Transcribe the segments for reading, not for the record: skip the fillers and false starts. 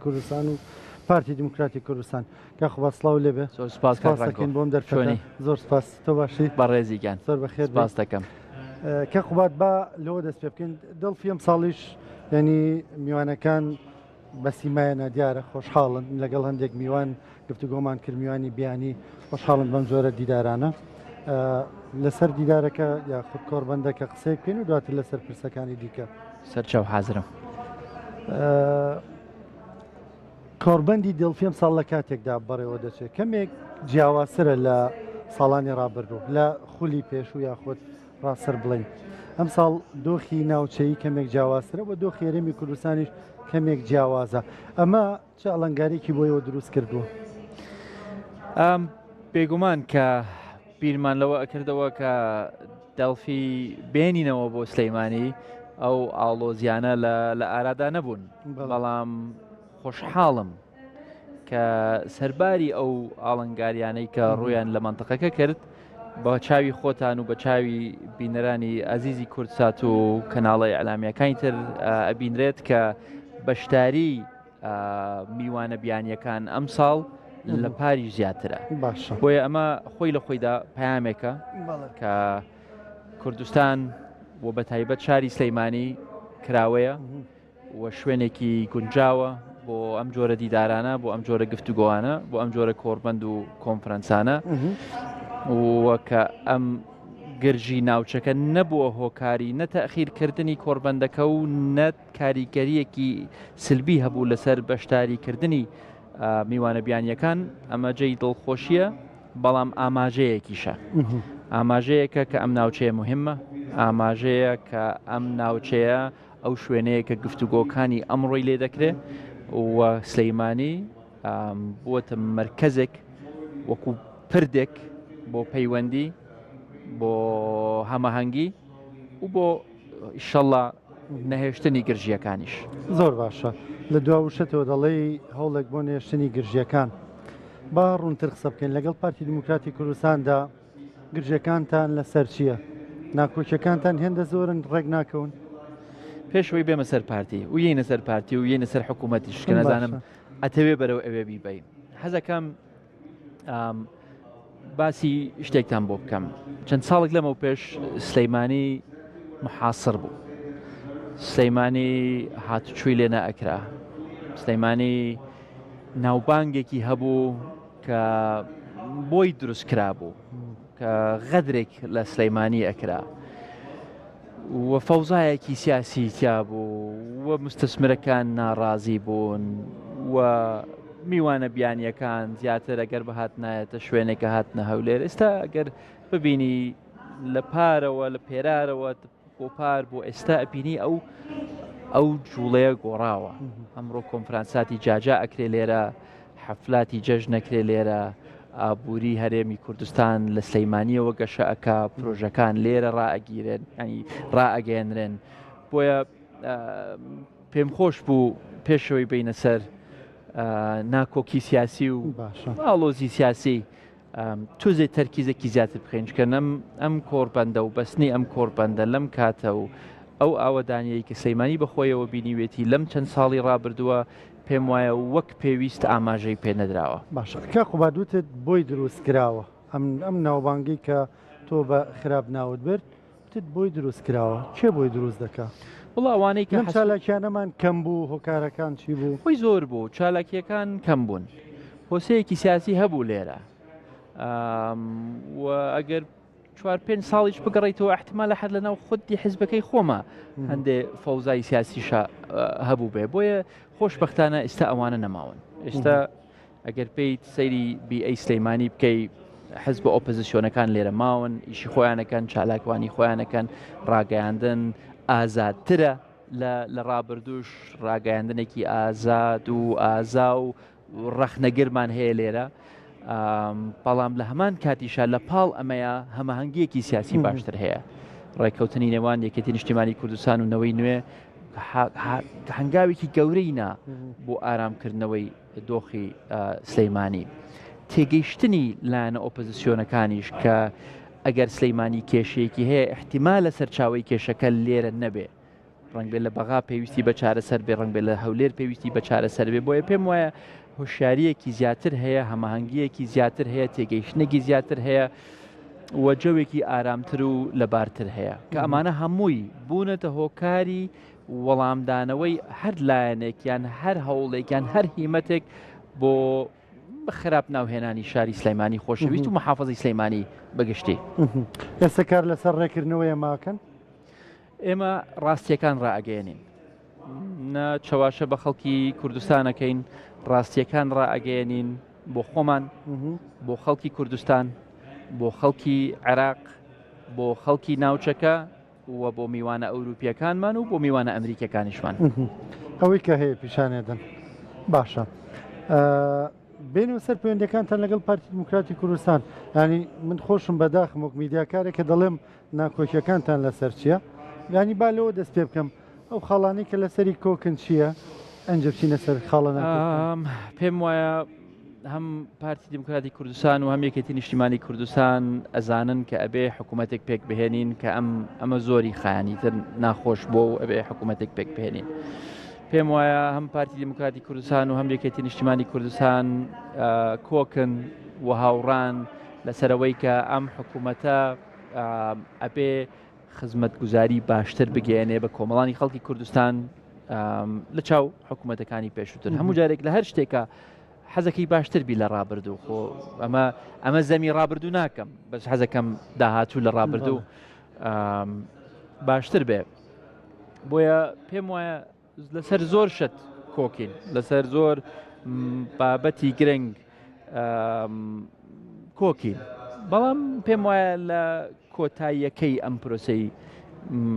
کوردستان و پارتی دیموکراتی کوردستان. کاک قوباد سڵاو لێ بێ. زۆر سپاس کاک سپاس دەکەین بۆم دەرفەتە. چۆنی؟ زۆر سپاس تۆ باشی؟ بەڕێزی گیان. زۆر بەخێر بێی. سپاس دەکەم. کاک قوباد با لەوە دەست پێ بکەین دڵفی ئەم ساڵیش یعنی میوانەکان بە سیمایانە دیارە خۆشحاڵن لەگەڵ هەندێک میوان گفتوگۆمان کرد میوانی بیانی خۆشحاڵن بەم جۆرە دیدارانە لەسەر دیدارەکە یاخود کۆربەندەکە قسەی بکەین و دواتر لەسەر پرسەکانی دیکە. سەرچاو حازرم. کۆڕبەندی دێلفی ئەمساڵ لە کاتێکدا بەڕێوە دەچێت کەمێک جیاوازترە لە ساڵانی ڕابردوو لە خولی پێشوو یاخود ڕاستتر بڵێین ئەمساڵ دۆخی ناوچەیی کەمێک جیاوازترە و دۆخی هەرێمی کوردستانیش کەمێک جیاوازە ئەمە چ ئاڵنگاریکی بۆ ئێوە دروست کردووە؟ بێگومان کە بیرمان لەوە ئەکردەوە کە دەلفی بێنینەوە بۆ سلەیمانی ئەو ئاڵۆزیانە لە ئارادا نەبوون بەڵام خۆشحاڵم کە سەرباری ئەو ئاڵنگاریانەی کە ڕویان لە منتەقەکە کرد بە چاوی خۆتان و بە چاوی بینەرانی ئازیزی کوردسات و کەناڵە ئەلامیەکانی تر ئەبینرێت کە بەشداری میوانە بیانیەکان ئەمساڵ لە پاریش زیاترە باشە بۆیە ئەمە خۆی لە خۆیدا پامێکە کە کوردستان و بە تایبەت شاری سلەیمانی کراوەیە و شوێنێکی گونجاوە بۆ ئەم جۆرە دیدارانە بۆ ئەم جۆرە گفتوگۆوانە بۆ ئەم جۆرە کۆربەند و کۆنفرەنسانە وکە ئەم گرژی ناوچەکە نەبووە هۆکاری نە تەخیرکردنی کۆربەندەکە و نە کاریگەرییەکی سلبی هەبوو لەسەر بەشداریکردنی میوانە بیانییەکان، ئەمە جێی دڵخۆشییە، بەڵام ئاماژەیەکیشە. ئاماژەیەکە کە ئەم ناوچەیە مهمە، ئاماژەیە کە ئەم ناوچەیە ئەو شوێنەیە کە گفتوگۆکانی ئەمڕۆی لێ دەکرێ و سلەیمانی بووەتە مەرکەزێک وەکو پردێک بۆ پەیوەندی، بۆ هەماهەنگی و بۆ ئیشەڵا نەهێشتنی گرژییەکانیش. زۆر باشە لە دوا وشەتەوە دەڵێی هەوڵێک بۆ نەهێشتنی گرژییەکان. با ڕوونتر قسە بکەین لەگەڵ پارتی دیموکراتی کوردستاندا گرژیەکانتان لەسەر چییە؟ ناکۆکیەکانتان هێندە زۆرن ڕێک ناکەون؟ پێش ئەوەی بێمە سەر پارتی و یەینە سەر پارتی و یەینە سەر حکوومەتیش کە نازانم ئەتەوێ بەرەو ئەوێ بیبەی حەزەکەم باسی شتێکتان بۆ بکەم چەند ساڵێک لەمەو پێش سلەیمانی محاسر بوو سلەیمانی هاتوچوی لێ نەئەکرا سلەیمانی ناوبانگێکی هەبوو کە بۆی دروست کرابوو کە غەدرێک لە سلەیمانی ئەکرا و فەوزایەکی سیاسی تیا بوو و مستەسمرەکان ناڕازی بوون و میوانە بیانیەکان زیاتر ئەگەر بهاتنایەتە شوێنێکە هاتنە هەولێر ئێستا ئەگەر ببینی لە پارەوە لە پێرارەوە بۆ پار بۆ ئێستا ئەبینی ئەو ئەو جوڵەیە گۆڕاوە ئەمڕۆ کۆنفرانساتی جاجا ئەکرێ لێرە حەفلاتی جەژن ئەکرێ لێرە، ئابووری هەرێمی کوردستان لە سلەیمانیەوە گەشە ئەکا، پرۆژەکان لێرە ڕائەگیرێن ینی ڕائەگەیەنرێن. بۆیە پێم خۆش بوو پێشەوەی بینە سەر ناکۆکی سیاسی و ئاڵۆزی سیاسی تۆزێ تەرکیزێکی زیاتر بخەین چکە نەم ئەم کۆڕبەندە و بەستنی ئەم کۆڕبەندە لەم کاتە و ئەو ئاوەدانیەی کە سلەیمانی بەخۆیەوە بینیوێتی لەم چەند ساڵی ڕابردووە پێم وایە وەک پێویست ئاماژەی پێ نەدراوە. باشە کاک قوباد وتت بۆی دروست کراوە ئەم ئەم ناوبانگەی کە تۆ بە خراپ ناوت برد وتت بۆی دروست کراوە کێ بۆی دروست دەکا؟ وەڵا ئەوانەی کە لەم چالاکیانەمان کەم بوو هۆکارەکان چی بوو؟ خۆی زۆر بوو چالاکیەکان کەم بوون هۆسەیەکی سیاسی هەبوو لێرە و ئەگەر چوار پێنج ساڵیش بگەڕیتەوە احتمالە هەر لەناو خودی حزبەکەی خۆمە هەندێ فەوزای سیاسیشە هەبوو بێ بۆیە خۆشببختانە ئێستا ئەوانە نەماون ئێستا ئەگەر پێیت سەیری بیئەی سلەیمانی بکەی حزبە ئۆپۆزیسیۆنەکان لێرە ماون ئیشی خۆیانەکەن چالاکوانی خۆیانەکەن ڕاگەیاندن ئازادترە لە ڕابردوش ڕاگەیاندنێکی ئازاد و ئازا و ڕەخنەگرمان هەیە لێرە بەڵام لە هەمان کاتیشا لە پاڵ ئەمەیە هەماهەنگیەکی سیاسی باشتر هەیە ڕێککەوتنی نێوان یەکێتی نیشتیمانی کوردستان و نەوەی نوێ هەنگاوێکی گەورەی نا بۆ ئارامکردنەوەی دۆخی سلەیمانی. تێگەیشتنی لایەنە ئۆپۆزیسیۆنەکانیش کە ئەگەر سلەیمانی کێشەیەکی هەیە ئیحتیمالە سەرچاوەی کێشەکە لێرە نەبێ. ڕەنگبێ لە بەغا پێویستی بە چارەسەر بێ، ڕەنگبێ لە هەولێر پێویستی بە چارەسەر بێ، بۆیە پێم وایە هۆشیارییەکی زیاتر هەیە، هەماهەنگییەکی زیاتر هەیە، تێگەیشتنێکی زیاتر هەیە و جەوێکی ئارامتر و لەبارتر هەیە کە ئەمانە هەمووی بوونەتە هۆکاری وەڵامدانەوەی هەر لایەنێک یان هەر هەوڵێک یان هەر هیمەتێک بۆ خراپ ناوهێنانی شاری سلەیمانی خۆشەویست و محافظی سلەیمانی بەگشتی. ئێستا کار لەسەر ڕێکردنەوەی ئەماکەن؟ ئێمە ڕاستیەکان ڕائەگەیەنین نە چەواشە بە خەڵکی کوردستانەکەین ڕاستیەکان ڕائەگەیەنین بۆ خۆمان بۆ خەڵکی کوردستان بۆ خەڵکی عێراق بۆ خەڵکی ناوچەکە و بۆ میوانە ئەوروپیەکانمان و بۆ میوانە ئەمریکەکانیشمان. ئەوەی کە هەیە پیشانێدن باشە. بێنەوە سەر پەیوەندەکانتان لەگەڵ پارتی دیموکراتی کوردستان ینی من خۆشم بەداخم وەک میدیاکارێک کە دەڵێم ناکۆکیەکانتان لەسەر چییە؟ یانی با لەوە دەست پێ بکەم ئەو خاڵانەی کە لەسەری کۆکن چییە؟ ئەنجە بچینە سەر خاڵە ناکۆکەکان. پێم وایە هەم پارتی دیموکراتی کوردستان و هەم یەکێتی نیشتیمانی کوردستان ئەزانن کە ئەبێ حکوومەتێک پێک بهێنین کە ئەم ئەمە زۆری خایانی تر ناخۆش بۆ و ئەبێ حکوومەتێک پێک بهێنین. پێم وایە هەم پارتی دیموکراتی کوردستان و هەم یەکێتی نیشتیمانی کوردستان کۆکن و هاوڕان لەسەرەوەی کە ئەم حکوومەتە ئەبێ خزمەتگوزاری باشتر بگەیەنێ بە کۆمەڵانی خەڵکی کوردستان لە چاو حکوومەتەکانی پێشووتر. هەموو جارێک لە هەر شتێکە حەزەکەی باشتر بی لە ڕابردوو، خۆ ئەمە ئەمە زەمی ڕابردوو ناکەم، بەس حەزەکەم داهاتوو لە ڕابردوو باشتر بێ. بۆیە پێم وایە لەسەر زۆر شت کۆکین، لەسەر زۆر بابەتی گرنگ کۆکین، بەڵام پێم وایە لە کۆتاییەکەی ئەم پرۆسەی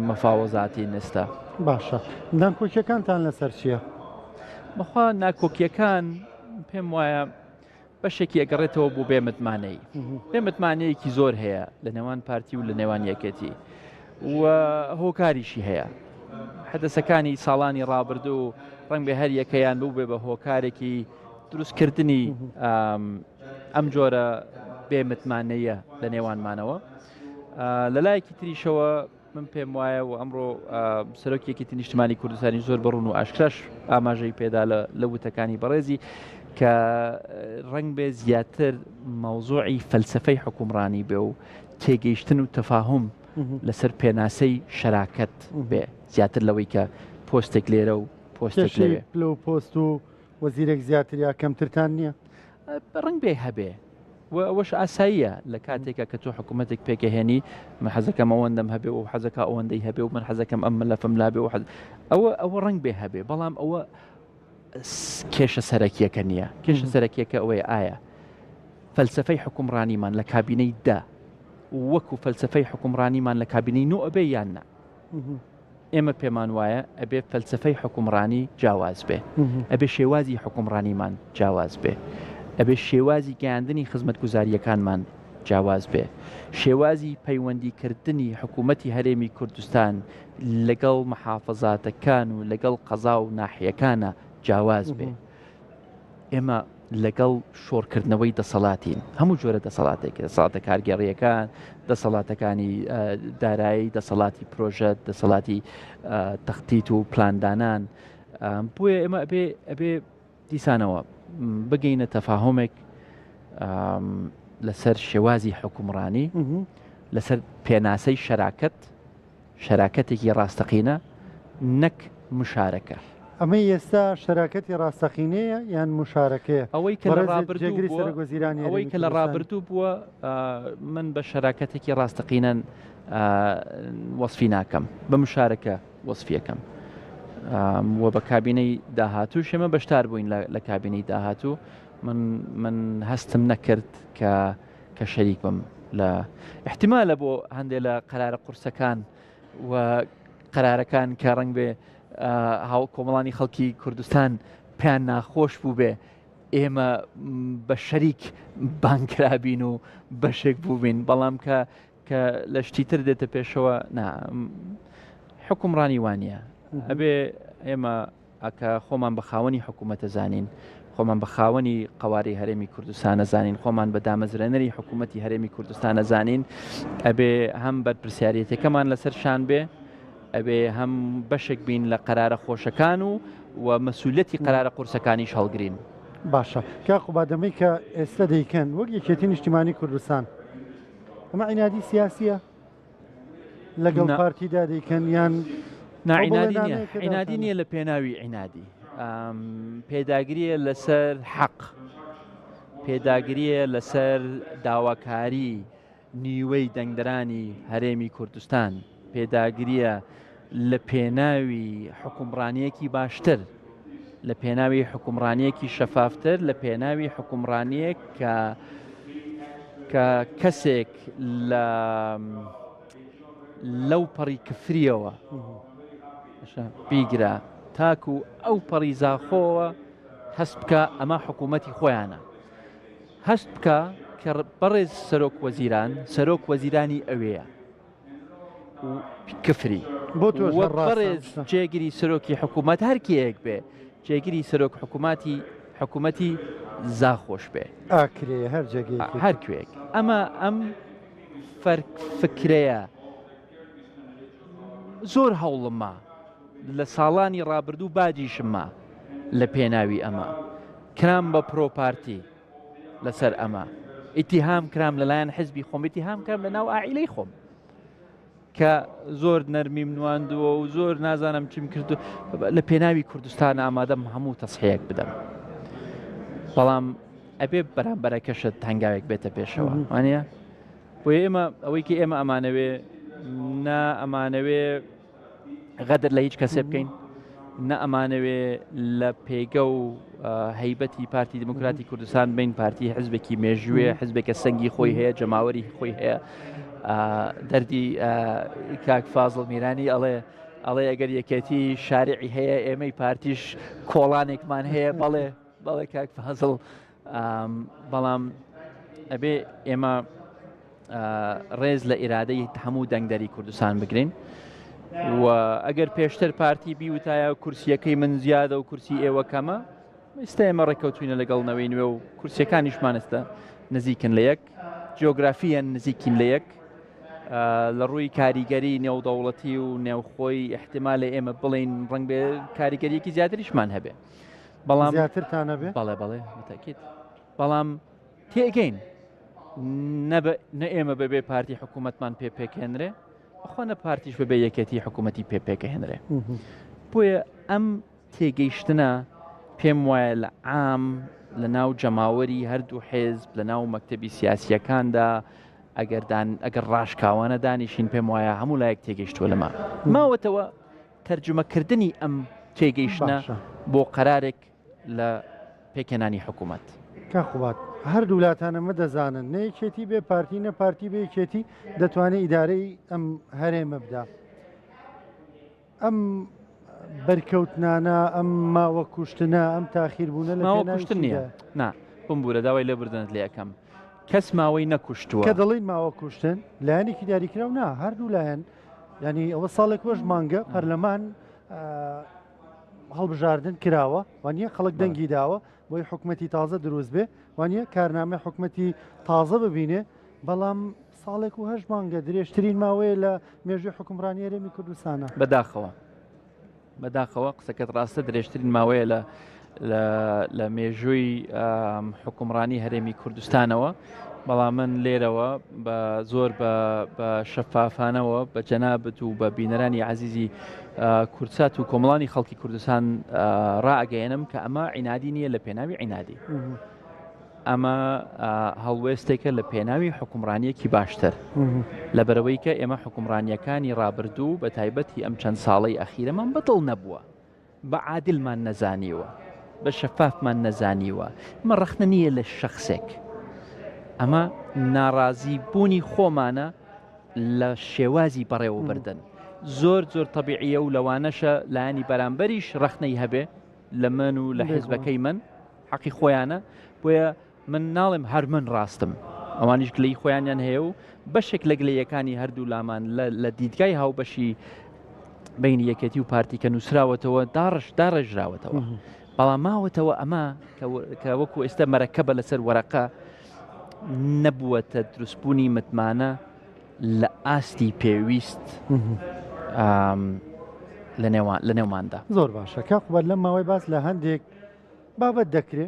مەفاوەزاتی نستا. باشە ناکۆکیەکانتان لەسەر چییە؟ بەخوا ناکۆکیەکان پێم وایە بەشێکی ئەگەڕێتەوە بۆ بێ متمانەیی. بێ متمانەیەکی زۆر هەیە لە نێوان پارتی و لە نێوان یەکێتی و هۆکاریشی هەیە. حەدەسەکانی ساڵانی ڕابردوو ڕەنگ بێ هەر یەکەیان بوو بێ بە هۆکارێکی دروستکردنی ئەم جۆرە بێ متمانەیە لە نێوانمانەوە. لەلایەکی تریشەوە من پێم وایە و ئەمڕۆ سەرۆکی یەکێتی نیشتمانی کوردستانی زۆر بە ڕوون و ئاشکراش ئاماژەی پێدا لە وتەکانی بەڕێزی کە ڕەنگ بێ زیاتر مەوزوعی فەلسفەی حکومڕانی بێ و تێگەیشتن و تەفاهم لەسەر پێناسەی شەراکەت بێ زیاتر لەوەی کە پۆستێک لێرە و پۆستێک لەوێ. پلە و پۆست و وەزیرێک زیاتر یا کەمترتان نییە؟ ڕەنگ بێ هەبێ و ئەوەش ئاساییە لە کاتێکا کە تۆ حکوومەتێک پێکەهێنی من حەزەکەم ئەوەندەم هەبێ و حەزەکە ئەوەندەی هەبێ و من حەزەکەم ئەم مەلەفم لابێ و حەز ئەوە ئەوە ڕەنگ بێ هەبێ بەڵام ئەوە کێشە سەرەکیەکە نییە کێشە سەرەکیەکە ئەوەیە ئایا فەلسفەی حکومڕانیمان لە کابینەی دا وەکو فەلسفەی حکومڕانیمان لە کابینەی نۆ ئەبێ یان نا ئێمە پێمان وایە ئەبێ فەلسەفەی حوکمڕانی جیاواز بێ، ئەبێ شێوازی حوکمڕانیمان جیاواز بێ، ئەبێ شێوازی گەیاندنی خزمەتگوزارییەکانمان جیاواز بێ، شێوازی پەیوەندیکردنی حکوومەتی هەرێمی کوردستان لەگەڵ محافەزاتەکان و لەگەڵ قەزا و ناحیەکانە جیاواز بێ. ئێمە لەگەڵ شۆڕکردنەوەی دەسەڵاتین، هەموو جۆرە دەسەڵاتێک، دەسەڵاتە کارگێڕییەکان، دەسەڵاتەکانی دارایی، دەسەڵاتی پرۆژە، دەسەڵاتی تەختیت و پلاندانان. بۆیە ئێمە ئەبێ ئەبێ دیسانەوە بگەینە تەفاهۆمێک لەسەر شێوازی حکومڕانی، لەسەر پێناسەی شەراکەت، شەراکەتێکی ڕاستەقینە نەک مشارەکە. ئەمەی ئێستا شەراکەتی ڕاستەقینەیە یان مشارەکەیە؟ ئەوەی کە لە ڕابردوو جێگری سەرۆک وەزیرانی ئەوەی کە لە ڕابردوو بووە من بە شەراکەتێکی ڕاستەقینە وەسفی ناکەم، بە مشارەکە وەسفیەکەم. و بە کابینەی داهاتووش ئێمە بەشدار بووین لە کابینەی داهاتوو من من هەستم نەکرد کە کە شەریک بم لە احتیمالە بۆ هەندێک لە قەرارە قورسەکان و قەرارەکان کە ڕنگ بێ هاو کۆمەڵانی خەڵکی کوردستان پێیان ناخۆش بوو بێ ئێمە بە شەریک بانکرابین و بەشێک بووبین بەڵام کە کە لە شتی تر دێتە پێشەوە نا حکومڕانی وانە ئەبێ ئێمە کە خۆمان بە خاوەنی حکوومەتە زانین، خۆمان بە خاوەنی قەوارەی هەرێمی کوردستانە زانین، خۆمان بە دامەزرێنەری حکوومەتی هەرێمی کوردستانە زانین، ئەبێ هەم بەرپرسیارێتیەکەمان لەسەر شان بێ، ئەبێ هەم بەشێک بین لە قەرارە خۆشەکان و و مەسوولەتی قەرارە قورسەکانیش هەڵگرین. باشە کاک قوباد ئەمەی کە ئێستە دەیکەن وەک یەکێتی نیشتیمانی کوردستان ئەمە عینادی سیاسیە؟ لەگەڵ پارتیدا دەیکەن یان عینادی نییە لە پێناوی عینادی پێداگریە لەسەر حەق پێداگریە لەسەر داواکاری نیوەی دەنگدەرانی هەرێمی کوردستان پێداگریە لە پێناوی حکومڕانیەکی باشتر لە پێناوی حکومڕانیەکی شەفافتر لە پێناوی حکومڕانیەک کە کە کەسێک لە لەو پەڕی کفریەوە بیگرە تاکو ئەو پەڕی زاخۆوە هەست بکە ئەمە حکوومەتی خۆیانە هەست بکە کە بەڕێز سەرۆک وەزیران سەرۆک وەزیرانی ئەوەیە و کفری بۆ تۆش وە هەر ڕاستە بەڕێز ئەم شتە. جێگری سەرۆکی حکوومەت هەر کێیەک بێ جێگری سەرۆک حکووماتی حکوومەتی زاخۆش بێ ئاکرێ هەر جێگەیەکی هەر تر. کوێک ئەمە ئەم فەرک فکرەیە زۆر هەوڵم ما لە ساڵانی ڕابردوو باجیشم ما لە پێناوی ئەمە کرام بە پرۆپارتی لەسەر ئەمە ئیتیهام کرام لەلایەن حزبی خۆم ئیتیهام کرام لە ناو ئاعیلەی خۆم کە زۆر نەرمیم نواندووە و زۆر نازانم چیم کردو لە پێناوی کوردستان ئامادەم هەموو تەسحەیەک بدەم بەڵام ئەبێ بەرامبەرەکەشت هەنگاوێک بێتە پێشەوە وانە بۆ ئێمە ئەوەی کە ئێمە ئەمانەوێ نا ئەمانەوێ غەدر لە هیچ کەسێ بکەین نە ئەمانەوێ لە پێگە و هەیبەتی پارتی دیموکراتی کوردستان بین پارتی حزبێکی مێژوێ حزبێکە سەنگی خۆی هەیە جەماوەری خۆی هەیە دەردی کاک فازڵ میرانی ئەڵێ ئەڵێ ئەگەر یەکێتی شارعی هەیە ئێمەی پارتیش کۆڵانێکمان هەیە بەڵێ بەڵێ کاک فازڵ بەڵام ئەبێ ئێمە ڕێز لە ئیرادەی هەموو دەنگدەری کوردستان بگرین و ئەگەر پێشتر پارتی بیوتایە کورسیەکەی من زیادە و کورسی ئێوە کەمە ئێستا ئێمە ڕێککەوتوینە لەگەڵ نەوەی نوێ و کورسیەکانیشمان ئێستا نزیکن لە یەک جیۆگرافیان نزیکین لە یەک لە ڕووی کاریگەری نێودەوڵەتی و نێوخۆی احتمال ئێمە بڵین ڕنگ بێ کاریگەریەکی زیاتریشمان هەبێ بەڵام زیاترتانە بێ بەڵێ بەڵێ متەکیت بەڵام تێگەین نە ئێمە بەبێ پارتی حکوومەتمان پێ پێکهێنرێ بەخوا نە پارتیش بەبێ یەکێتی حکوومەتی پێ پێکهێنرێ بۆیە ئەم تێگەیشتنە پێم وایە لە عام لە ناو جەماوەری هەردوو حێزب لە ناو مەکتتەبی سیاسیەکاندا ئەگەردان ئەگەر ڕاشکاوانە دانیشین پێم وایە هەموو لایەک تێگەیشتووە لەمە ماوەتەوە تەرجمەکردنی ئەم تێگەیشتنە بۆ قەرارێک لە پێکهێنانی حکوومەت. کاک قوباد، هەردوولاتان ئەمە دەزانن، نە یەکێتی بێ پارتی، نە پارتی بێ یەکێتی دەتوانێت ئیدارەی ئەم هەرێمە بدا. ئەم بەرکەوتنانە، ئەم ماوە کوشتنە، ئەم تاخیربوونە لە ماوە کوشتن نییە. نا، بمبوورە داوای لێبوردنت لێ ئەکەم. کەس ماوەی نەکوشتووە. کە دەڵێین ماوە کوشتن، لایەنێکی دیاریکراو نا، هەردوو لایەن، یانی ئەوە ساڵێک وەش مانگە پەرلەمان هەڵبژاردن کراوە وانە خەڵک دەنگی داوە بۆی حکوومەتی تازە دروست بێ وانە کارنامەی حکوومەتی تازە ببینێ بەڵام ساڵێک و هەش مانگە درێژترین ماوەیە لە مێژوی حکومڕانی هەرێمی کوردستانە. بەداخەوە بەداخەوە قسەکەت ڕاستە درێژترین ماوەیە لە لە مێژووی حکومڕانی هەرێمی کوردستانەوە بەڵام من لێرەوە بە زۆر بە شەفافانەوە بە جەنابت و بە بینەرانی عزیزی کوردسات و کۆمەڵانی خەڵکی کوردستان ڕائگەیەنم کە ئەمە عینادی نییە لە پێناوی عینادی ئەمە هەڵوێستێکە لە پێناوی حکومڕانیەکی باشتر لە بەرەوەی کە ئێمە حکومڕانیەکانی ڕابردوو بە تایبەتی ئەم چەند ساڵەی ئەخیرەمان بەدڵ نەبووە بە عادلمان نەزانیوە، بە شەفافمان نەزانیوە، ئەمە ڕەخنە نییە لە شەخسێک، ئەمە ناڕازی بوونی خۆمانە لە شێوازی بەڕێوەبردن. زۆر زۆر تەبیعیە و لەوانەشە لایەنی بەرامبەریش ڕەخنەی هەبێ لە من و لە حیزبەکەی من، حەقی خۆیانە، بۆیە من ناڵێم هەر من ڕاستم، ئەوانیش گلەیی خۆیانیان هەیە و بەشێک لە گلەییەکانی هەردوو لامان لە دیدگای هاوبەشی بینی یەکێتی و پارتی کە نووسراوەتەوە داڕش داڕێژراوەتەوە بەڵام ماوەتەوە ئەمە کە وەکو ئێستا مەرەکەبە لەسەر وەرەقە نەبووەتە دروستبوونی متمانە لە ئاستی پێویست. لە نێوان لە نێوماندا. زۆر باشە کاک قوباد لەم ماوەی باس لە هەندێک بابەت دەکرێ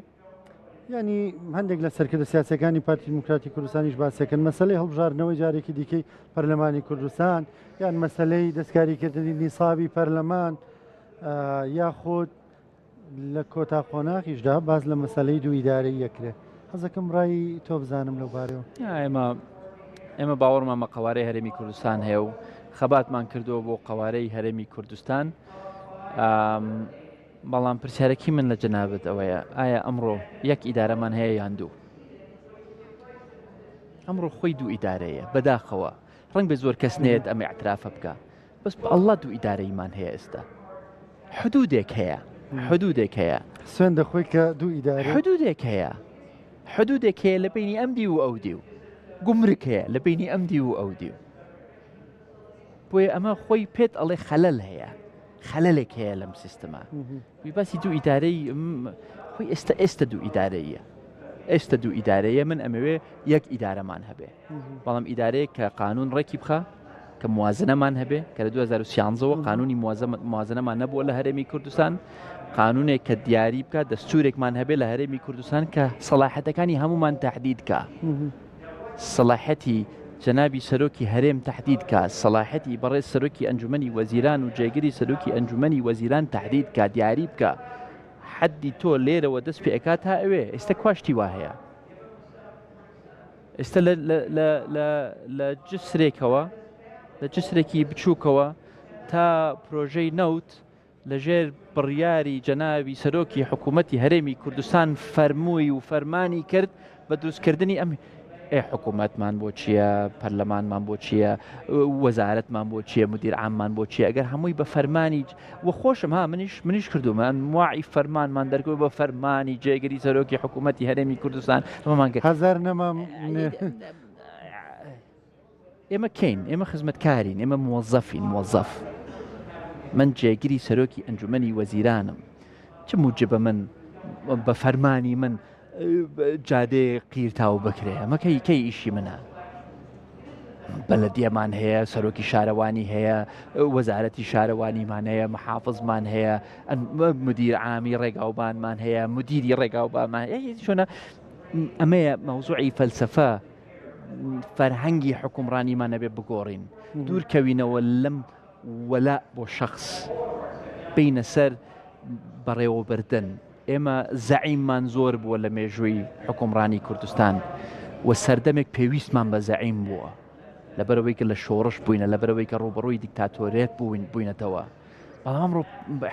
ینی هەندێک لە سەرکردە سیاسەکانی پارتی دیموکراتی کوردستانیش باسەکەن مەسلەی هەڵبژاردنەوەی جارێکی دیکەی پەرلەمانی کوردستان یان مەسلەی دەستکاریکردنی نیسابی پەرلەمان یاخود لە کۆتا قۆناغیشدا باس لە مەسەلەی دوو ئیدارەیی ئەکرێ. حەزەکەم ڕای تۆ بزانم لەو بارەوە. ئێمە ئێمە باوەڕمان بە قەوارەی هەرێمی کوردستان هەیە و خەباتمان کردووە بۆ قەوارەی هەرێمی کوردستان. بەڵام پرسیارەکی من لە جەنابت ئەوەیە ئایا ئەمڕۆ یەک ئیدارەمان هەیە یان دوو؟ ئەمڕۆ خۆی دوو ئیدارەیە بەداخەوە ڕەنگ بێ زۆر کەس نێت ئەمە اعترافە بکە بەس بە اللە دوو ئیدارەیمان هەیە ئێستا حدودێک هەیە حدودێک هەیە سوێن دەخۆی کە دوو ئیدارە حدودێک هەیە حدودێک هەیە لە بینی ئەم دیو و ئەو دیو گومرک هەیە لە بینی ئەم دیو و ئەو دیو بۆیە ئەمە خۆی پێت ئەڵێ خەلەل هەیە خەلەلێک هەیە لەم سیستمە وی باسی دوو ئیدارەی خۆی ئێستا ئێستا دوو ئیدارەیە ئێستا دوو ئیدارەیە من ئەمەوێ یەک ئیدارەمان هەبێ بەڵام ئیدارەیەک کە قانون ڕێکی بخا کە موازنەمان هەبێ کە لە 2013ەوە قانونی موازنەمان نەبووە لە هەرێمی کوردستان قانونێک کە دیاری بکە دەستورێکمان هەبێ لە هەرێمی کوردستان کە سەڵاحەتەکانی هەمومان تهدید کە سەڵاحەتی جەنابی سەرۆکی هەرێم تهدید کا سەڵاحەتی بەڕێز سەرۆکی ئەنجومەنی وەزیران و جێگری سەرۆکی ئەنجومەنی وەزیران تهدید کا دیاری بکە حەدی تۆ لێرەوە دەست پێ ئەکا تا ئەوێ ئێستا کوا شتی وا هەیە ئێستا لە جسرێکەوە لە جسرێکی بچووکەوە تا پرۆژەی نەوت لەژێر بڕیاری جەنابی سەرۆکی حکوومەتی هەرێمی کوردستان فەرمووی و فەرمانی کرد بە دروستکردنی ئەم ئێ حکوومەتمان بۆ چییە پەرلەمانمان بۆ چییە وەزارەتمان بۆ چییە مدیر عاممان بۆ چییە ئەگەر هەمووی بە فەرمانی و خۆشم ها منیش منیش کردومە واعی فەرمانمان دەرکەوت بە فەرمانی جێگری سەرۆکی حکوومەتی هەرێمی کوردستان ئەمەمان کرد هەزار نەمام ئێمە کێین؟ ئێمە خزمەتکارین، ئێمە موەزەفین، موەزەف. من جێگری سەرۆکی ئەنجومەنی وەزیرانم. چ موجبە من بە فەرمانی من جادەیەک قیرتاو بکرێ؟ ئەمە کەی کەی ئیشی منە؟ بەلەدیەمان هەیە، سەرۆکی شارەوانی هەیە، وەزارەتی شارەوانیمان هەیە، محافزمان هەیە، مدیر عامی ڕێگاوبانمان هەیە، مدیری ڕێگاوبانمان هەیە. چۆنە ئەمەیە مەوزوعی فەلسەفە. فەرهەنگی حوکمڕانیمان ئەبێ بگۆڕین، دوورکەوینەوە لەم وەلاء بۆ شەخس، بێینە سەر بەڕێوەبردن. ئێمە زەعیممان زۆر بووە لە مێژووی حوکمڕانی کوردستان و سەردەمێک پێویستمان بە زەعیم بووە، لەبەرئەوەی کە لە شۆڕش بووینە، لەبەرئەوەی کە ڕووبەڕووی دیکتاتۆریەت بووینەتەوە. بەڵام ئەمڕۆ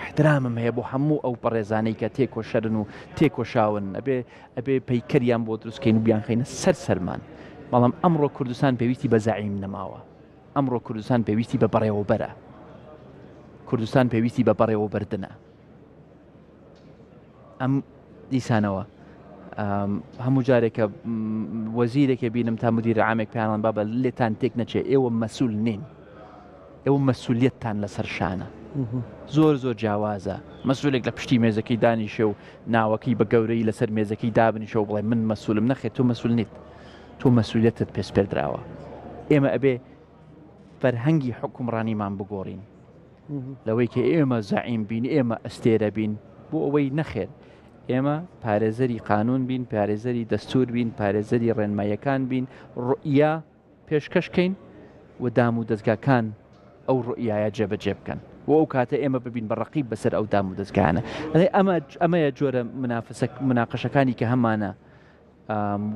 ئیحترامم هەیە بۆ هەموو ئەو بەڕێزانەی کە تێکۆشەرن و تێکۆشاون، ئەبێ ئەبێ پەیکەریان بۆ دروست کەین و بیانخەینە سەر سەرمان. بەڵام ئەمڕۆ کوردستان پێویستی بە زەعیم نەماوە. ئەمڕۆ کوردستان پێویستی بە بەڕێوەبەرە. کوردستان پێویستی بە بەڕێوەبردنە. ئەم دیسانەوە هەموو جارێک کە وەزیرێکێ بینم تا مدیر عامێک پێیان بابە لێتان تێک نەچێ ئێوە مەسول نین ئێوە مەسولیەتتان لەسەر شانە زۆر زۆر جیاوازە مەسولێک لە پشتی مێزەکەی دانیشێ و ناوەکەی بە گەورەی لەسەر مێزەکەی دابنیشە و بڵێ من مەسولم نەخێت تۆ مەسول نیت تۆ مەسولیەتت پێسپێردراوە ئێمە ئەبێ فەرهەنگی حکومڕانیمان بگۆڕین لەوەی کە ئێمە زەعیم بین، ئێمە ئەستێرە بین، بۆ ئەوەی نەخێر ئێمە پارێزەری قانوون بین، پارێزەری دەستوور بین، پارێزەری ڕێنماییەکان بین، ڕوئیا پێشکەش کەین و دام و دەزگاکان ئەو ڕوئیایە جێبەجێ بکەن و ئەو کاتە ئێمە ببین بە ڕەقیب بەسەر ئەو دام و دەزگایانە. ئەمە ئەمەیە جۆرە منافسە مناقەشەکانی کە هەمانە.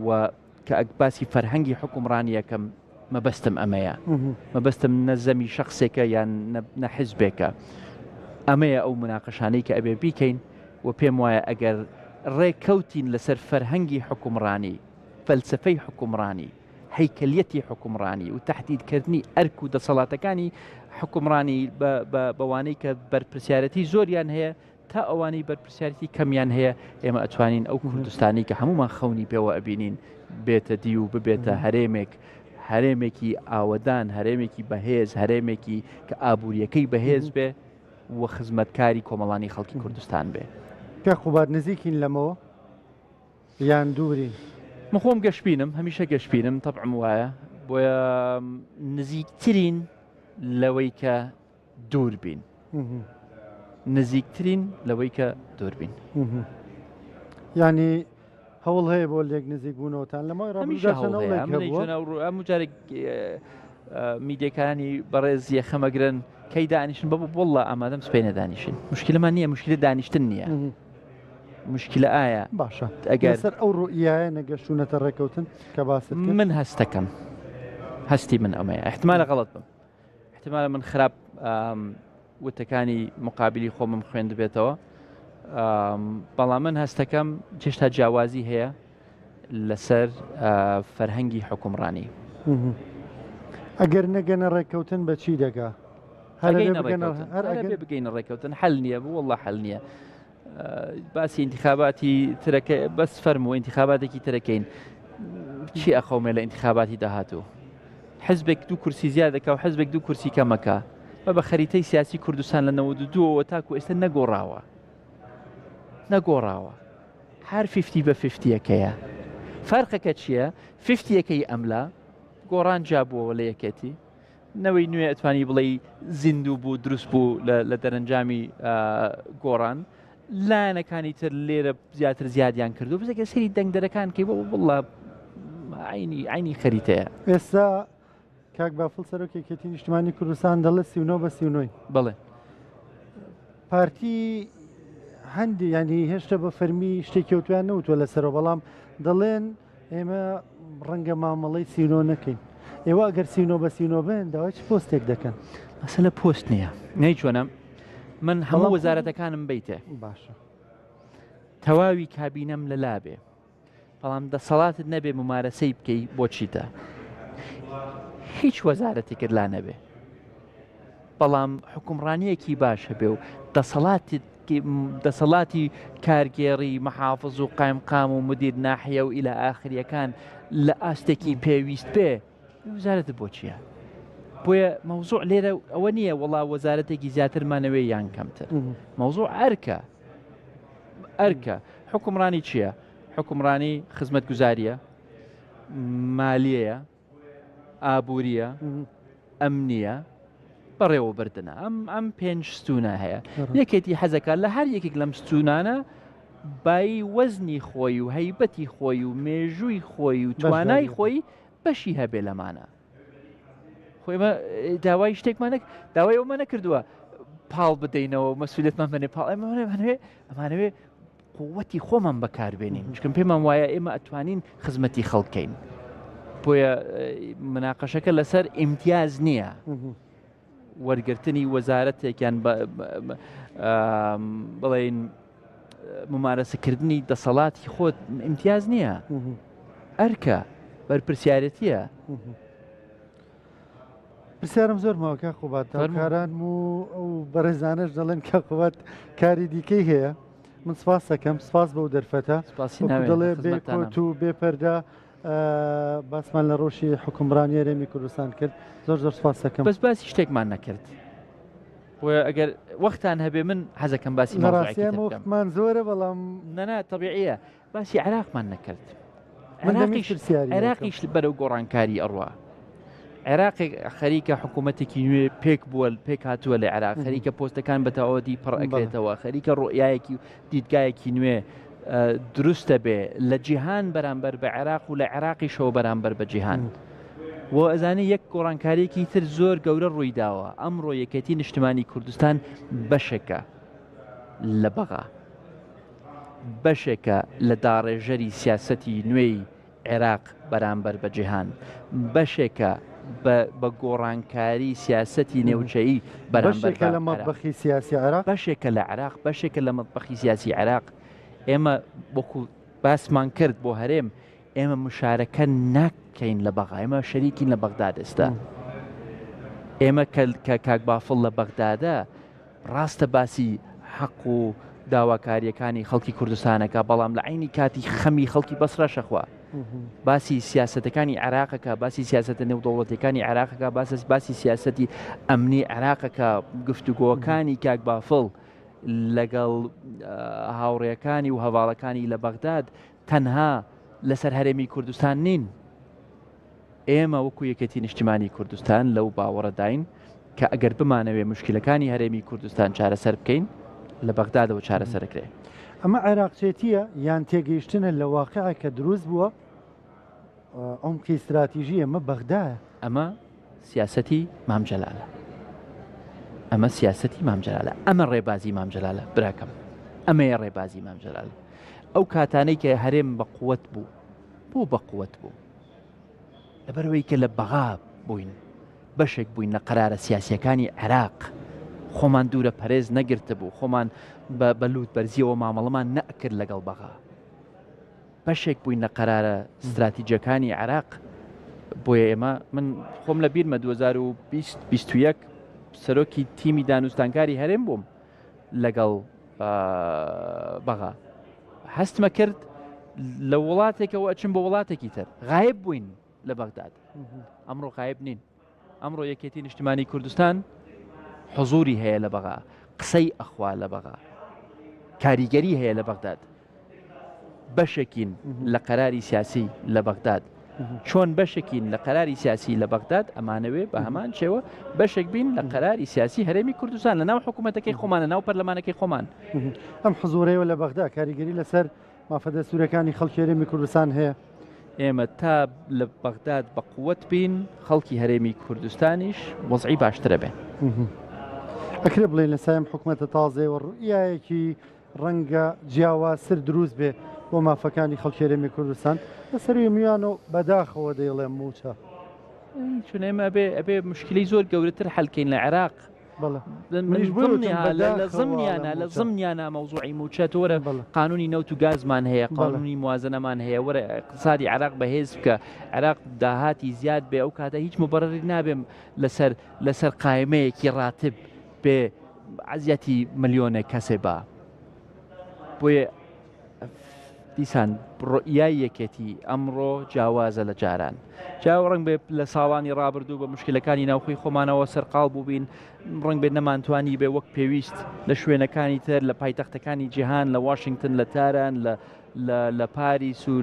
و کە باسی فەرهەنگی حوکمڕانی ئەکەم مەبەستم ئەمەیە مەبەستم نە زەمی شەخسێکە یان نە حزبێکە ئەمەیە ئەو مناقەشانەی کە ئەبێ بیکەین و پێم وایە ئەگەر ڕێکەوتین لەسەر فەرهەنگی حوکمڕانی فەلسفەی حوکمڕانی هەیکەلیەتی حوکمڕانی و تهدیدکردنی ئەرک و دەسەڵاتەکانی حوکمڕانی بەوانەی کە بەرپرسیارەتی زۆریان هەیە تا ئەوانەی بەرپرسیارێتی کەمیان هەیە، ئێمە ئەتوانین ئەو کوردستانەی کە هەموومان خەونی پێوە ئەبینین بێتە دی و ببێتە هەرێمێک، هەرێمێکی ئاوەدان، هەرێمێکی بەهێز، هەرێمێکی کە ئابوورییەکەی بەهێز بێ و خزمەتکاری کۆمەڵانی خەڵکی کوردستان بێ. کاک قوباد نزیکین لەمەوە یان دوورین؟ من خۆم گەشبینم، هەمیشە گەشبینم، تەبعم وایە، بۆیە نزیکترین لەوەی کە. دوور بین. نزیکترین لەوەی کە دوور بین. یانی هەوڵ هەیە بۆ لێک نزیک بوونەوەتان لە ماوەی ڕابردوودا چەند هەوڵێک هەبووە؟ هەموو جارێک میدیەکانی بەڕێز یەخەمەگرن کەی دانیشن بە بۆڵە ئامادەم سپێنە دانیشن مشکلەمان نییە مشکلە دانیشتن نییە مشکلە ئایا باشە ئەگەر سەر ئەو ڕوئیایە نەگەشتونەتە ڕێکەوتن کە باست من هەستەکەم هەستی من ئەمەیە احتمالە غەڵت بم احتمالە من خراپ وتەکانی مقابلی خۆمم خوێندبێتەوە بەڵام من هەستەکەم هێشتا جیاوازی هەیە لەسەر فەرهەنگی حکومڕانی. ئەگەر نەگەنە ڕێککەوتن بە چی دەگا؟ هەر بگەینە ڕێککەوتن حل نییە بوو والله حل نییە. باسی انتخاباتی ترەکە بەس فەرموو انتخاباتێکی ترەکەین چی ئەخەومێ لە انتخاباتی داهاتوو حزبێک دوو کورسی زیاد دەکا و حزبێک دوو کورسی کەمەکە بە بە خەریتەی سیاسی کوردستان لە 92ەوە تاکو ئێستا نەگۆڕاوە نەگۆڕاوە هەر فیفتی بە فیفتیەکەیە فەرقەکە چییە فیفتیەکەی ئەملا گۆڕان جیابووەوە لە یەکێتی نەوەی نوێ ئەتوانی بڵێی زیندوو بوو دروست بوو لە دەرەنجامی گۆڕان لایەنەکانی تر لێرە زیاتر زیادیان کردو بزێکە سری دەنگدەرەکان کەی بۆ بڵە عینی عینی خەریتەیە. ئێستا کاک بافڵ سەرۆک یەکێتی نیشتمانی کوردستان دەڵێ 39 بە 39 بەڵێ پارتی هەندی ینی هێشتا بە فەرمی شتێکی وتویان نەوتوە لەسەرەوە بەڵام دەڵێن ئێمە ڕەنگە مامەڵەی سینۆ نەکەین. ئێوە ئەگەر سینۆ بە سینۆ بن داوای چ پۆستێک دەکەن؟ مەسەلە پۆست نییە. نەی چۆنە من هەموو وەزارەتەکانم بیتێ باشە تەواوی کابینەم لەلا بێ بەڵام دەسەڵاتت نەبێ ممارەسەی بکەی بۆ چیتە هیچ وەزارەتێکت لا نەبێ بەڵام حکومڕانیەکی باش هەبێ و دەسەڵاتت دەسەڵاتی کارگێڕی محافز و قایمقام و مدیر ناحیە و ئیلا ئاخریەکان لە ئاستێکی پێویست بێ وزارەتت بۆ چییە؟ بۆیە مەوزوع لێرە ئەوە نییە وەڵا وەزارەتێکی زیاترمانەوێ یان کەمتر مەوزوع ئەرکە ئەرکە حکومڕانی چییە؟ حکومڕانی خزمەتگوزاریە مالیەیە ئابووریە، ئەمنیە، بەڕێوەبردنە ئەم ئەم پێنج ستونە هەیە یەکێتی حەزەکە لە هەر یەکێک لەم ستونانە بایی وەزنی خۆی و هەیبەتی خۆی و مێژووی خۆی و توانای خۆی بەشی هەبێ لەمانە خۆی داوای شتێکمان داوای ئەومە نەکردووە پاڵ بدەینەوە مەسولێتمان بنێ پاڵ ئەمانەوێ ئەمانەوێ قوتی خۆمان بەکاربێنین چکم پێمان وایە ئێمە ئەتوانین خزمەتی خەڵکەین بۆیە مناقەشەکە لەسەر ئیمتیاز نییە وەرگرتنی وەزارەتێکیان بڵین ممارەسەکردنی دەسەڵاتی خۆت ئیمتیاز نییە ئەرکە بەرپرسیارەتیە. پرسیارم زۆر ماوە کاک قوباد هاوکارانم و ئەو بەڕێزانەش دەڵێن کاک قوباد کاری دیکەی هەیە من سپاس دەکەم سپاس بەو دەرفەتە دەڵێ بێ کۆت و بێ پەردە باسمان لە ڕۆژی حکومڕانی هەرێمی کوردستان کرد زۆر زۆر سپاس دەکەم بەس باسی شتێکمان نەکرد بۆیە ئەگەر وەختان هەبێ من حەزەکەم باسی وەختمان زۆرە بەڵام نەنا تەبیعیە باسی عێراقمان نەکرد عێراقیش بەرەو گۆڕانکاری ئەڕوا عێراقێک خەریکە حکوومەتێکی نوێ پێک بووە پێک هاتووە لە عێراق خەریکە پۆستەکان بە تەواوەتی پڕ ئەکرێتەوە خەریکە ڕۆیایەکی و دیدگایەکی نوێ دروستە بێ لە جیهان بەرامبەر بە عێراق و لە عێراقیشەوە بەرامبەر بە جیهان. و ئەزانی یەک گۆڕانکاریەکی تر زۆر گەورە ڕوویداوە ئەمڕۆ یەکێتی نیشتمانی کوردستان بەشێکە لە بەغا. بەشێکە لە داڕێژەری سیاسەتی نوێی عێراق بەرامبەر بە جیهان، بەشێکە بە گۆڕانکاری سیاسەتی نێوچەیی بەرامبەر بە لە مەتبەخی سیاسی عێراق، بەشێکە لە عێراق، بەشێکە لە مەتبەخی سیاسی عێراق. ئێمە وەکو باسمان کرد بۆ هەرێم، ئێمە مشارەکە ناکەین لە بەغا، ئێمە شەریکین لە بەغداد ئێستا. ئێمە کە کاک بافڵ لە بەغدادە، ڕاستە باسی حەق و داواکارییەکانی خەڵکی کوردستانەکە، بەڵام لە عەینی کاتی خەمی خەڵکی بەسرەش ئەخوا. باسی سیاسەتەکانی عێراقەکە، باسی سیاسەتە نێودەوڵەتیەکانی عێراقەکە، باسی سیاسەتی ئەمنی عێراقەکە، گفتوگۆکانی کاک بافڵ لەگەڵ هاوڕێکانی و هەڤاڵەکانی لە بەغداد تەنها لەسەر هەرێمی کوردستان نین. ئێمە وەکو یەکێتی نیشتیمانی کوردستان لەو باوەڕەداین. کە ئەگەر بمانەوێ مشکلەکانی هەرێمی کوردستان چارەسەر بکەین لە بەغدادەوە چارەسەرەکرێ. ئەمە عێراقچێتییە یان تێگەیشتنە لە واقیعێک کە دروست بووە؟ عومقی ستراتیژی ئێمە بەغدایە. ئەمە سیاسەتی مام جەلالە. ئەمە سیاسەتی مام جەلالە. ئەمە ڕێبازی مام جەلالە براکەم. ئەمەیە ڕێبازی مام جەلال. ئەو کاتانەی کە هەرێم بە قوت بوو، بۆ بە قوت بوو؟ لەبەرئەوەی کە لە بەغا بووین، بەشێک بووین لە قەرارە سیاسییەکانی عێراق، خۆمان دوورە پەرێز نەگرتبوو، خۆمان بە لووت بەرزییەوە مامەڵەمان نەئەکرد لەگەڵ بەغا. بەشێک بووین لە قەرارە ستراتیجیەکانی عێراق، بۆیە ئێمە من خۆم لە بیرمە 2020 21 سەرۆکی تیمی دانوستانکاری هەرێم بووم لەگەڵ بەغا هەستمە کرد لە وڵاتێکەوە ئەچم بۆ وڵاتێکی تر غایب بووین لە بەغداد ئەمڕۆ غایب نین ئەمڕۆ یەکێتی نیشتمانی کوردستان حزوری هەیە لە بەغا قسەی ئەخوا لە بەغا کاریگەری هەیە لە بەغداد بەشێکین لە قەراری سیاسی لە بەغداد چۆن بەشێکین لە قەراری سیاسی لە بەغداد ئەمانەوێ بە هەمان شێوە بەشێک بین لە قەراری سیاسی هەرێمی کوردستان لە ناو حکوومەتەکەی خۆمان لە ناو پەرلەمانەکەی خۆمان. ئەم حزوورەیەوە لە بەغدا کاریگەری لەسەر مافە دەستوورەکانی خەڵکی هەرێمی کوردستان هەیە؟ ئێمە تا لە بەغداد بە قوت بین خەڵکی هەرێمی کوردستانیش وەزعی باشترە بێ. ئەکرێ بڵێین لە سای ئەم حکومەتە تازەیەوە ڕوئیایەکی ڕەنگە جیاوازتر دروست بێ بۆ مافەکانی خەڵکی هەرێمی کوردستان لە سەروی میوان و بەداخەوە دەیڵێم مووچە. چون ئێمە ئەبێ ئەبێ مشکلەی زۆر گەورەتر حەلکەین لە عێراق. لە زمنیانە مەوزوعی مووچە تۆ وەرە قانونی نەوت و گازمان هەیە قانونی موازنەمان هەیە وەرە اقتصادی عێراق بەهێز بکە عێراق داهاتی زیاد بێ ئەو کاتە هیچ مبرری نابێم لەسەر لەسەر قایمەیەکی ڕاتب بێ عەزیەتی ملیۆنێک کەسێ با بۆیە دیسان ڕۆیای یەکێتی ئەمڕۆ جیاوازە لە جاران جا ڕنگ بێ لە ساڵانی ڕابردوو بە مشکلەکانی ناوخۆی خۆمانەوە سەرقاڵ بووبین ڕنگ بێت نەمانتوانی بێ وەک پێویست لە شوێنەکانی تر لە پایتەختەکانی جیهان لە واشنگتن لە تاران لە لە پاریس و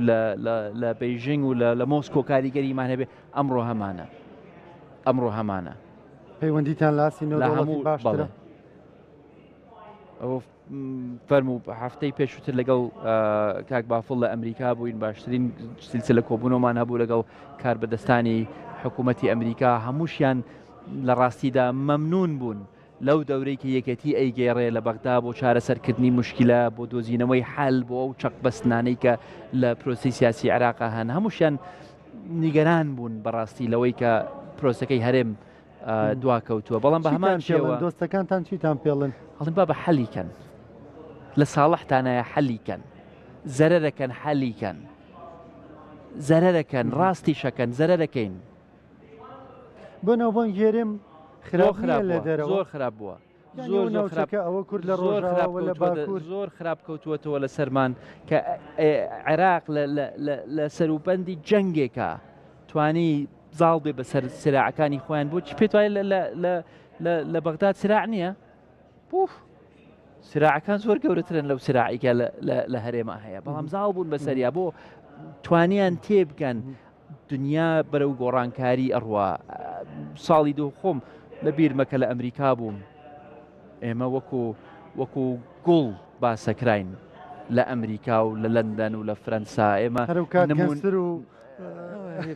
لە بەیژینگ و لە مۆسکۆ کاریگەریمان هەبێ ئەمڕۆ هەمانە ئەمڕۆ هەمانە پەیوەندیتان لە ئاستی نێودەوڵەتی باشترە؟ ئەوە فەرموو هەفتەی پێشووتر لەگەڵ کاک بافڵ لە ئەمریکا بووین باشترین سلسلە کۆبوونەوەمان هەبوو لەگەڵ کاربەدەستانی حکوومەتی ئەمریکا هەمووشیان لە ڕاستیدا مەمنون بوون لەو دەورەی کە یەکێتی ئەیگێڕێ لە بەغدا بۆ چارەسەرکردنی مشکلە بۆ دۆزینەوەی حەل بۆ ئەو چەق بەستنانەی کە لە پرۆسی سیاسی عێراقا هەن هەمووشیان نیگەران بوون بەڕاستی لەوەی کە پرۆسەکەی هەرێم دواکەوتووە بەڵام بە هەمان شێوە دۆستەکانتان چیتان پێڵن ئەڵێن بابە حەلی کەن لە ساڵحتانایە حەلی کەن زەرەرەکەن حەلی کەن زەرەرەکەن ڕاستی شەکەن زەرەرەکەین بۆ ناوبانگی هەرێم خراپ لە دەرەوە زۆر خراپ بووە. زۆر زۆر خراپ ئەوە کورد لە زۆر خراپ لە باکوور زۆر خراپ کەوتووەتەوە لە سەرمان کە عێراق لە سەروبەندی جەنگێکە توانی زاڵ بێ بەسەر سراعەکانی خۆیان بۆچی پێت وایە لە بەغداد سراع نییە؟ پوف سراعەکان زۆر گەورەترن لەو سراعیکە لە هەرێما هەیە بەڵام زاڵ بوون بەسەریا بۆ توانیان تێبگەن دنیا بەرەو گۆڕانکاری ئەڕوا ساڵی دوو خۆم لە بیرمە کە لە ئەمریکا بووم ئێمە وەکو وەکو گوڵ باسەکراین لە ئەمریکا و لە لەندەن و لە فرەنسا ئێمە نمونتر و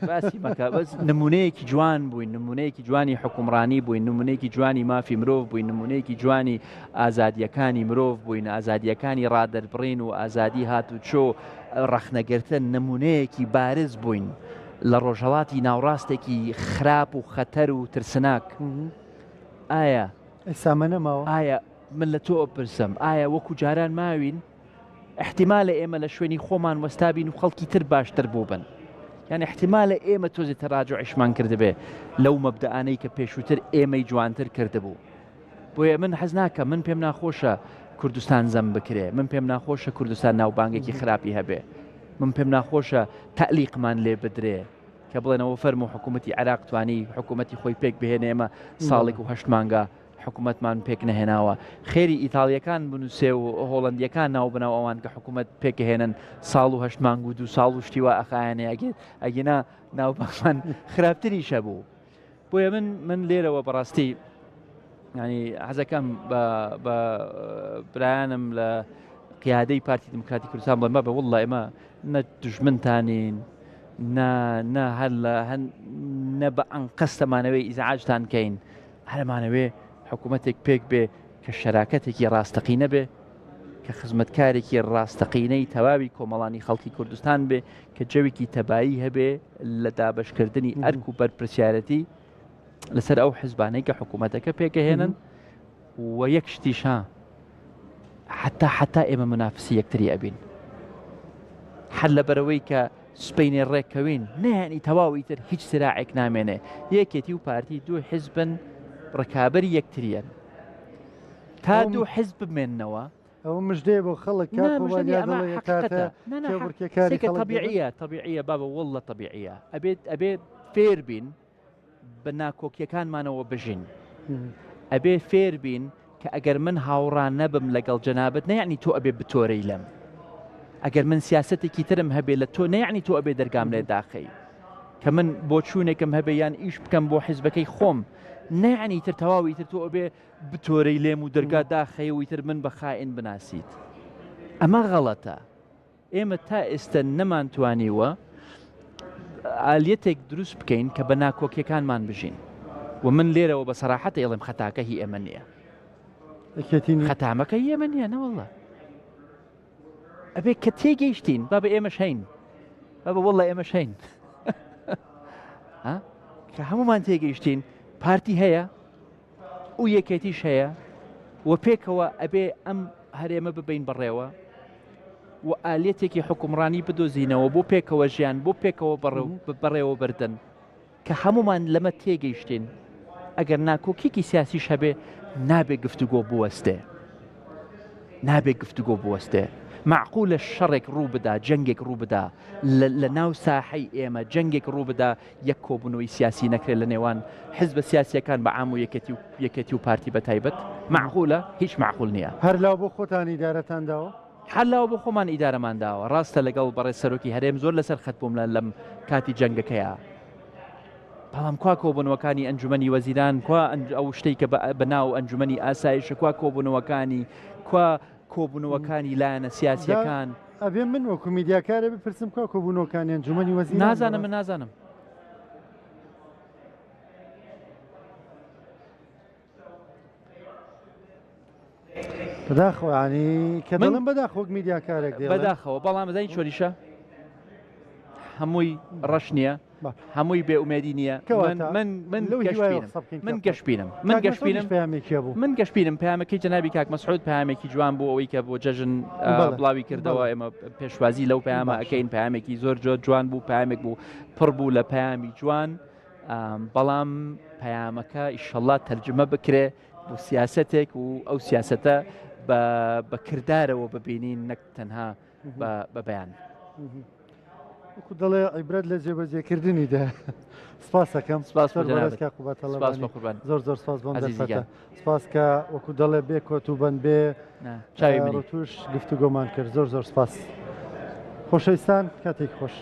باسی مەکە بەس نمونەیەکی جوان بووین نمونەیەکی جوانی حکومڕانی بووین نمونەیەکی جوانی مافی مرۆڤ بووین نمونەیەکی جوانی ئازادیەکانی مرۆڤ بووین ئازادیەکانی ڕادەربڕین و ئازادی هات و چۆ ڕەخنەگرتن نمونەیەکی بارز بووین لە ڕۆژهەڵاتی ناوڕاستێکی خراپ و خەتەر و ترسناک ئایا ئێستا ئەمە نەماوە؟ ئایا من لە تۆ ئەپرسم ئایا وەکو جاران ماوین؟ ئیحتیمالە ئێمە لە شوێنی خۆمان وەستابین و خەڵکی تر باشتر بووبن یان ئیحتیمالە ئێمە تۆزێ تەراجوعیشمان کردبێ لەو مەبدەئانەی کە پێشووتر ئێمەی جوانتر کردبوو بۆیە من حەز ناکەم من پێم ناخۆشە کوردستان زەم بکرێ من پێم ناخۆشە کوردستان ناوبانگێکی خراپی هەبێ من پێم ناخۆشە تەلیقمان لێ بدرێ کە بڵێنەوە فەرمو حکوومەتی عێراق توانی حکوومەتی خۆی پێک بهێنێ ئێمە ساڵێک و هەشت مانگە حکوومەتمان پێک نەهێناوە خێری ئیتاڵیەکان بنووسێ و هۆڵندیەکان ناو بناو ئەوان کە حکوومەت پێکهێنن ساڵ و هەشت مانگ و دو ساڵ و شتی وا ئەخایەنێ ئەگینا ناوبانگمان خراپتریشە بوو بۆیە من من لێرەوە بەڕاستی. ینی حەزەکەم بە بە برایانم لە قیادەی پارتی دیموکراتی کوردستان بڵێم بابە واللە ئێمە نە دوژمنتانین نە نە هەر لە هەن نە بە ئەنقەستەمانەوەی ئیزعاجتان کەین هەرمانەوێ حکوومەتێک پێک بێ کە شەراکەتێکی ڕاستەقینە بێ کە خزمەتکارێکی ڕاستەقینەی تەواوی کۆمەڵانی خەڵکی کوردستان بێ کە جەوێکی تەبایی هەبێ لە دابەشکردنی ئەرک و بەرپرسیارەتی لەسەر ئەو حزبانەی کە حکوومەتەکە پێکەهێنن و یەک شتیش ها حتا حتا ئێمە منافسی یەکتری ئەبین هەر لەبەرەوەی کە سپینێ ڕێککەوین نەیانی تەواو ئیتر هیچ سراعێک نامێنێ یەکێتی و پارتی دوو حزبن ڕکابەری یەکتریان تا دوو حزب بمێننەوە ئەوە مژدەیە بۆ خەڵک کاک قوباد یا دەڵێ کاتە کێبڕکێکاری خەڵک طبیعیە طبیعیە بابە واللە طبیعیە ئەبێت ئەبێ فێر بین بە ناکۆکیەکانمانەوە بژین ئەبێ فێر بین کە ئەگەر من هاوڕا نەبم لەگەڵ جەنابت نەیعنی تۆ ئەبێ بتۆرەی لەم ئەگەر من سیاستێکی ترم هەبێ لە تۆ نەیعنی تۆ ئەبێ دەرگام لێ داخەی کە من بۆچوونێکم هەبێ یان ئیش بکەم بۆ حیزبەکەی خۆم نەیعنی تر تەواوی تر تۆ ئەبێ بتۆرەی لێم و دەرگا داخەی و ئیتر من بە خائین بناسیت ئەمە غەڵەتە ئێمە تا ئێستە نەمانتوانیوە ئالیەتێک دروست بکەین کە بە ناکۆکیەکانمان بژین و من لێرەوە بە سەراحەت ئێڵێم خەتاکە هی ئێمە نییە خەتامەکە هی ئێمە نییە نەوەڵە ئەبێ کە تێگەیشتین بابە ئێمەش هەین بابە وەڵە ئێمەش هەین کە هەمومان تێگەیشتین پارتی هەیە و یەکێتیش هەیە و پێکەوە ئەبێ ئەم هەرێمە ببین بەڕێوە و ئالیەتێکی حکومڕانی بدۆزینەوە بۆ پێکەوە ژیان بۆ پێکەوە بەڕێوەبردن کە هەمومان لەمە تێگەیشتین ئەگەر ناکۆکیکی سیاسیش هەبێ نابێ گفتوگۆ بوەستێ نابێ گفتوگۆ بوەستێ معقولە شەڕێک ڕوو بدا جەنگێک ڕوو بدا لە ناو ساحەی ئێمە جەنگێک ڕوو بدا یەک کۆبوونەوەی سیاسی نەکرێت لە نێوان حزبە سیاسیەکان بە عام و یەکێتی و یەکێتی و پارتی بە تایبەت مەعقولە؟ هیچ مەعقول نییە. هەر لاو بۆ خۆتان ئیدارەتان داوە؟ هەر لاو بۆ خۆمان ئیدارەمان داوە. ڕاستە لەگەڵ بەڕێز سەرۆکی هەرێم زۆر لەسەر خەت بووم لە لەم کاتی جەنگەکەیا. بەڵام کوا کۆبوونەوەکانی ئەنجومەنی وەزیران، کوا ئەو شتەی کە بە ناو ئەنجومەنی ئاسایشە، کوا کۆبوونەوەکانی، کوا کۆبوونەوەکانی لایەنە سیاسییەکان؟ ئەبێ من وەکو میدیاکارێ بپرسم کوا کۆبوونەوەکانی ئەنجومەنی وەزیران؟ نازانم من نازانم. بەداخەوە ینی کە دەڵم بەداخ وەک میدیاکارێک بەداخەوە بەڵام بەزانی چۆریشە هەمووی ڕەش نییە هەمووی بێ ئومێدی نییە من من من گەشبینم من گەشبینم من گەشبینم پامەکەی جەنابی کاک مەسعود پامێکی جوان بۆ ئەوەی کە بۆ جەژن بڵاوی کردەوە ئێمە پێشوازی لەو پەیامە ئەەکەین پامێکی زۆر جۆر جوان بوو پامێک بوو پڕ بوو لە پەیامی جوان بەڵام پەیامەکە ئیشەڵا تەرجمە بکرێ بۆ سیاسەتێک و ئەو سیاسەتە بە کردارەوە ببینین نەک تەنها بە بەیان. وەکو دەڵێ عیبرەت لە جێبەجێکردنی دە سپاسەکەم سپاس زۆر زۆر سپاس بۆم دەرفەتە سپاس کە وەکو دەڵێ بێ کۆت و بەند بێ چاوی توش گفتوگۆمان کرد زۆر زۆر سپاس خۆشەویستان کاتێک خۆش.